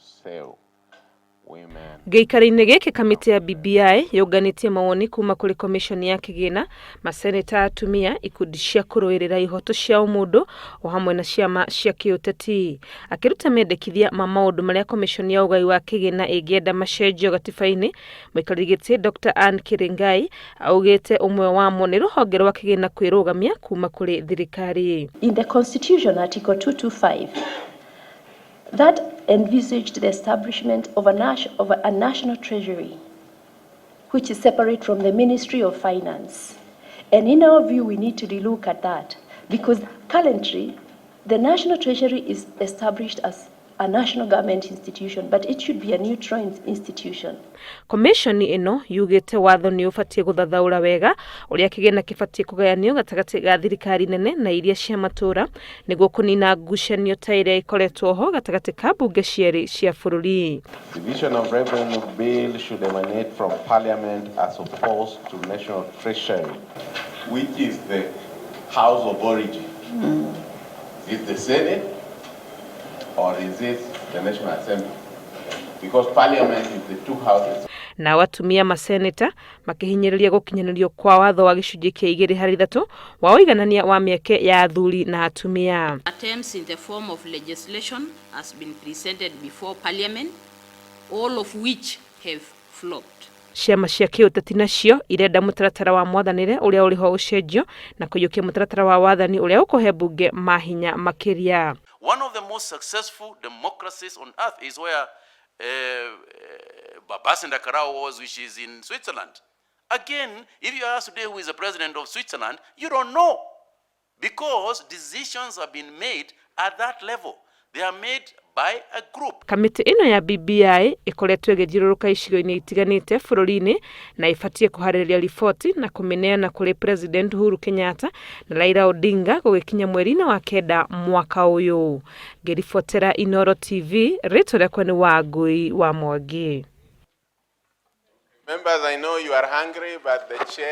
Save Women. Gĩikaro-inĩ gĩkĩ, kamĩtĩ ya BBI yũnganĩtie mawoni kuma kũrĩ komishoni ya kĩgĩna, maseneta atumia, ikundi cia kũrũĩrĩra ihoto cia ũmũndũ o hamwe na ciama cia kĩũteti. Akĩruta mendekithia ma maũndũ marĩa komishoni ya ũgai wa kĩgĩna ĩngĩenda macenjio gatiba-inĩ, mũikarĩri gĩtĩ Dr. Anne Kiringai augĩte ũmwe wamo nĩ rũhonge rwa kĩgĩna kwĩrũgamia kuma kũrĩ thirikari. In the Constitution, Article 225, that envisaged the establishment of a national treasury, which is separate from the Ministry of Finance. And in our view, we need to relook at that because currently the National Treasury is established as a national government institution, but it should be a neutral institution. Komishoni ĩno yugĩte watho nĩ ũbatiĩ gũthathaũra wega ũrĩa kĩgĩna kĩbatiĩ kũgayanio gatagatĩ ga thirikari nene na iria cia matũũra nĩguo kũnina ngucanio ta ĩrĩa ĩkoretwo ho gatagatĩ ka mbunge cierĩ cia bũrũri. Division of Revenue Bill should emanate from Parliament as opposed to National Treasury, which is the house of origin? Is it the Senate or is it the National Assembly? Because Parliament is the two houses. Nao atumia maseneta makĩhinyĩrĩria gũkinyanĩrio kwa watho wa gĩcunjĩ kĩa 2 harĩ 3 wa ũiganania wa mĩeke ya athuri na atumia. Attempts in the form of legislation has been presented before Parliament, all of which have flopped. Ciama cia kĩũteti nacio irenda mũtaratara wa mwathanĩre ũrĩa ũrĩ ho ũcenjio na kũiyũkia mũtaratara wa wathani ũrĩa ũkũhe mbunge mahinya makĩria. One of the most successful democracies on earth is where Babas Karau was, which is in Switzerland. Again, if you ask today who is the president of Switzerland, you don't know. Because decisions have been made at that level. They are made by a group. Kamĩtĩ ĩno ya BBI ĩkoretwo ĩgĩthiũrũrũka icigo-inĩ itiganĩte bũrũri-inĩ na ĩbatiĩ kũharĩrĩria riboti na kũmĩneana kũrĩ President Uhuru Kenyatta na Raila Odinga gũgĩkinya mweri-inĩ wa 9 mwaka ũyũ. Ngĩribotera Inooro TV, rĩtwa rĩakwa nĩ Wangui wa Mwangi. Members, I know you are hungry, but the chair